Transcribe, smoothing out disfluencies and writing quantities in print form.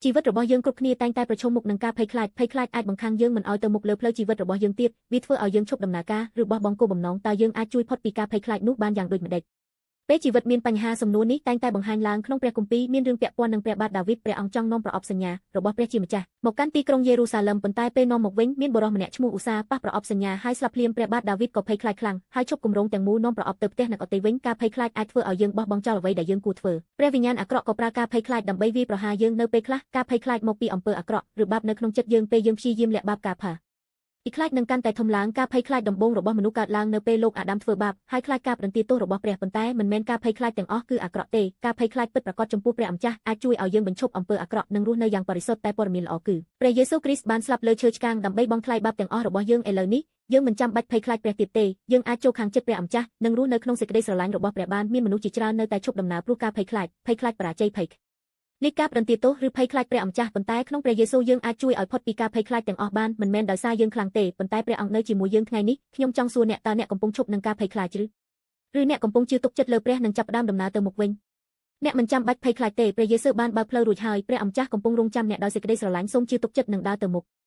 ជីវិតរបស់យើងគ្រប់គ្នាតែងតែប្រឈមមុខនឹងការភ័យខ្លាចភ័យខ្លាចអាចបង្ខាំងយើងមិនឲ្យទៅមុខលើផ្លូវជីវិតរបស់យើងទៀតវាធ្វើឲ្យយើងឈប់ដំណើរការឬបោះបង់គោលបំណងតើយើងអាចជួយផុតពីការភ័យខ្លាចនោះបានយ៉ាងដូចម្តេចពេលជីវិតមានបញ្ហាសំណួរនេះតែងតែបង្ហាញឡើងក្នុងព្រះគម្ពីរមានរឿងពាក់ព័ន្ធនឹងព្រះបាទដាវីតព្រះអង្គចង់នាំប្រអប់សញ្ញារបស់ព្រះជាម្ចាស់មកកាន់ទីក្រុងយេរូសាឡឹមប៉ុន្តែពេលនាំមកវិញមានបុរសម្នាក់ឈ្មោះឧសាប៉ះប្រអប់សញ្ញាហើយស្លាប់ភ្លាមព្រះបាទដាវីតក៏ភ័យខ្លាចខ្លាំងហើយឈប់គម្រោងទាំងមូលនាំប្រអប់ទៅផ្ទះនឹកអតីតវិញការភ័យខ្លាចអាចធ្វើឲ្យយើងបោះបង់ចោលអ្វីដែលយើងគួរធ្វើព្រះវិញ្ញាណអាក្រក់ក៏ប្រើការភ័យខ្លាចដើម្បីវាយប្រហារយើងនៅពេលខ្លះការភ័យខ្លាចមកពីអំពើអាក្រក់ឬបាបនៅក្នុងចិត្តយើងពេលយើងព្យាយាមលាក់បាបការភ័យខ្លាចនឹងកាន់តែធំឡើងការភ័យខ្លាចដំបូងរបស់មនុស្សកើតឡើងនៅពេលលោកអាដាមធ្វើបាបហើយខ្លាចការប្រន្ទាទោសរបស់ព្រះប៉ុន្តែមិនមែនការភ័យខ្លាចទាំងអស់គឺអាក្រក់ទេការភ័យខ្លាចពិតប្រាកដចំពោះព្រះអម្ចាស់អាចជួយឲ្យយើងបញ្ឈប់អំពើអាក្រក់និងរស់នៅយ៉ាងបរិសុទ្ធតែព័ត៌មានល្អគឺព្រះយេស៊ូវគ្រីស្ទបានស្លាប់លើឈើឆ្កាងដើម្បីបង់ថ្លៃបាបទាំងអស់របស់យើងឥឡូវនេះយើងមិនចាំបាច់ភ័យខ្លាចព្រះទៀតទេយើងអាចចូលខាងចិត្តព្រះអម្ចាស់និងរស់នៅក្នុងសេចក្តីស្រឡាញ់របស់ព្រះបានមានមនុស្សជាច្រើននៅតែឈប់ដំណើរព្រោះការភ័យខ្លាចភ័យខ្លាចបរាជ័យភ័យនេះការប្រន្ទាទោសឬភ័យខ្លាចព្រះអម្ចាស់ប៉ុន្តែក្នុងព្រះយេស៊ូវយើងអាចជួយឲ្យផុតពីការភ័យខ្លាចទាំងអស់បានមិនមែនដោយសារយើងខ្លាំងទេប៉ុន្តែព្រះអង្គនៅជាមួយយើងថ្ងៃនេះខ្ញុំចង់សួរអ្នកតើអ្នកកំពុងឈប់នឹងការភ័យខ្លាចឬអ្នកកំពុងជឿទុកចិត្តលើព្រះនិងចាប់ផ្ដើមដំណើរទៅមុខវិញអ្នកមិនចាំបាច់ភ័យខ្លាចទេព្រះយេស៊ូវបានបើកផ្លូវរួចហើយព្រះអម្ចាស់កំពុងរង់ចាំអ្នកដោយសេចក្តីស្រឡាញ់សូមជឿទុកចិត្តនិងដើរទៅមុខ។